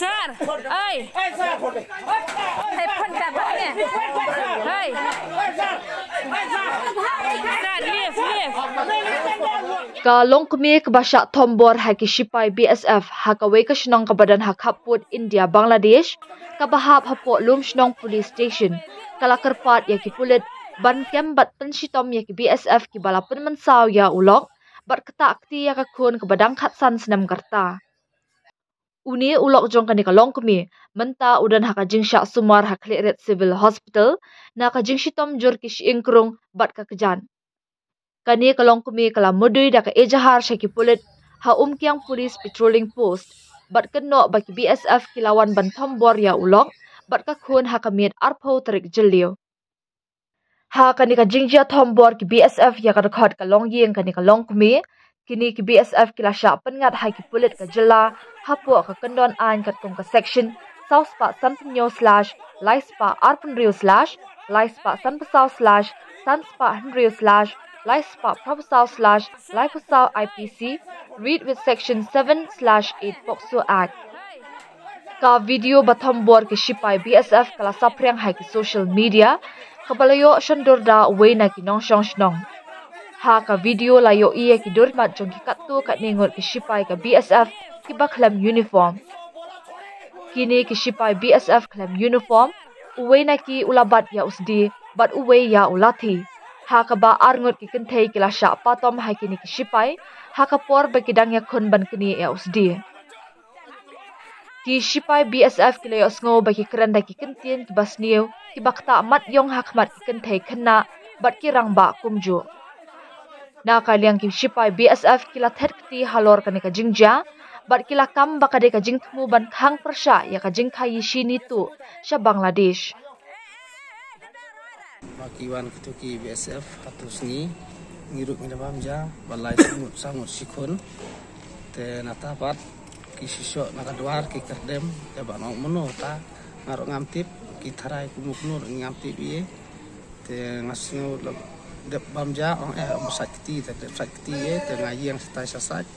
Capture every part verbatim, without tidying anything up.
Sir, oi. Hei, phone ka ba ne. Hei. Sir, leave, leave. Ka longkmie kaba shah thombor ha ki shipai B S F ha kawei ka shnong kaba don ha khappud India Bangladesh, kaba hap hapoh Lumshnong Police Station, ka la kyrpad ïa ki pulit ban kem bad pynshitom ïa ki B S F kiba la pynmynsaw ïa u lok bad ktah kti ïa ka khun kaba dang khatsan snem ka rta. Une u lok jong kane ka longkmie mynta u don ha ka jingshah sumar ha Khliehriat Civil Hospital na ka jingshitom jur ki shyieng krung bad ka kjat. Kane ka longkmie ka la mudui da ka ejahar sha ki pulit ha Umkiang Police Patrolling Post bad kynnoh ba ki B S F ki la wan ban thombor ïa u lok bad ka khun ha ka miet arphew tarik Jylliew. Ha kane ka jingjia thombor ki B S F ïa ka dkhot ka longïing kane ka longkmie, kine ki B S F ki la shah pynngat ha ki pulit ka jylla hapoh ka kyndon aiñ katkum ka section saw spah sanphew hynñiew slash lai spah arphew hynriew slash lai spah sanphew saw slash san spah hynriew slash lai spah phraphew saw slash laiphew saw I P C, read with section seven slash eight POCSO Act. Ka video ba thombor ki shipai B S F ka la saphriang ha ki social media, kaba la ïoh shon dur da uwei na ki nongshong shnong. Ha ka video la ïohi ïa ki durmat jong ki katto katne ngut ki shipai ka B S F kiba khlem uniform. Kine ki shipai B S F khlem uniform, uwei na ki u la bat ïa u sdieh bad uwei ïa u lathi. Ha kaba ar ngut ki kynthei ki la shah patom ha kine ki shipai, ha ka por ba ki dang ïakhun ban knieh ïa u sdieh. Ki shipai B S F ki la ïohsngew ba ki kren da ki kyntien kiba sniew, kiba ktah mat ïong ha khmat ki kynthei khynnah bad ki rangbah kumjuh. Na ka liang ki shipai B S F ki la thet kti halor kane ka jingjia bad ki la kam ba ka dei ka jingthmu ban khang pyrshah ïa ka jingkhaii shini tuh sha Bangladesh. Ba ki wan kito ki B S F ha tu sngi, ngi ruh ngi da bam ja ba lai ngut, saw ngut shi khun. Te nata pat ki shisha na ka dwar ki kyrdem, te ba ong mano ta, nga ruh ngam tip, ki tharai kumno kumno ruh ngam tip ïa. Te nga sngew la dep bam ja, ong eh, ong sait kti, te dep sait kti ïa, te nga ïeng shatai sha sait,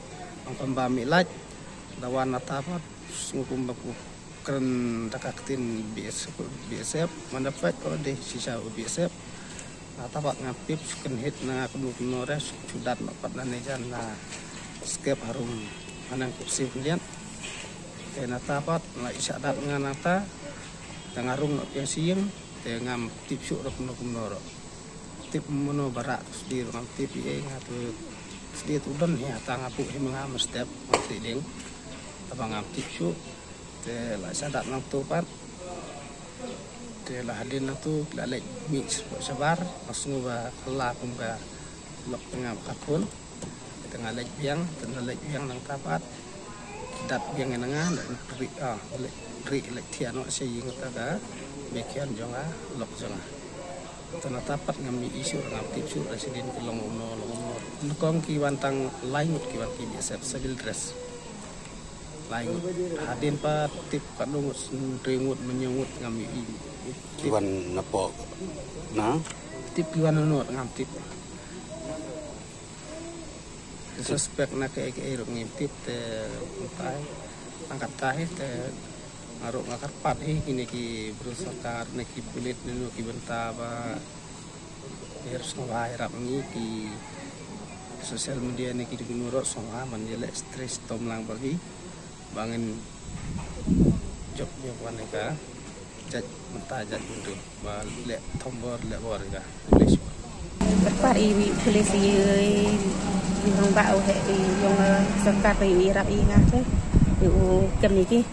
ong kam ba mih lait, da wan nata pat, sngew kumba ku kren da ka ktien B S F, B S F, man da peit ko dei shisha B S F. Nata pat ngam tip, shu kynhit na nga kumno kumno re, shu dat noh pat na ne jan na skep harum hanang ku siw lian. Te nata pat, la i sha dat nga nata, te nga rung noh piang sha ïing, te ngam tip shuh ruh kumno kumno ruh. Tip mano ba rah tu sdie ruh ngam tip ïa, nga tu sdie tu don hi, hata nga buh hi ma nga ma step, ngam tip ding. Te ba ngam tip shuh, te la sha dat nangtu pat. Te la hadien nangtu, la leit mih shabar, nga sngew ba ka la kum ka lok tnga ba ka khun. Te nga leit biang, te nga leit biang nangta pat. Dat biang ïa nga, leit rieh, ah, leit rieh, leit thiah noh sha ïing ta ka, ba khian jong nga, lok jong nga. Te nata pat ngam ïohi shuh, ngam tip shuh, resident ki long kumno, long kumno. Nyngkong ki wan tang lai ngut ki wan ki B S F civil dress. Lai ngut. Hadien pat tip katno ngut, hynriew ngut, hynñiew ngut ngam ïohi. Ki wan napoh na? Tip ki wan napoh ngam tip. Suspek na kaei kaei ruh ngim tip te, kumtai. Tang katai te nga ruh nga kyrpad hi kine ki briew sorkar ne ki pulit ne no ki bynta ba ïarap sngewbha ïarap ngi, ki social media ne ki dukun ruh sngewbha ban ïaleh stress tom lang bad ngi ba ngin jop ïa wan ka jait mynta jait mynta ba leh thombor leh bor ka. Kyrpad ïa i pulit, ïa i rangbah, u heh i ïong, eh, sorkar ba ïarap ïa nga te, ïa u kem ïa ki.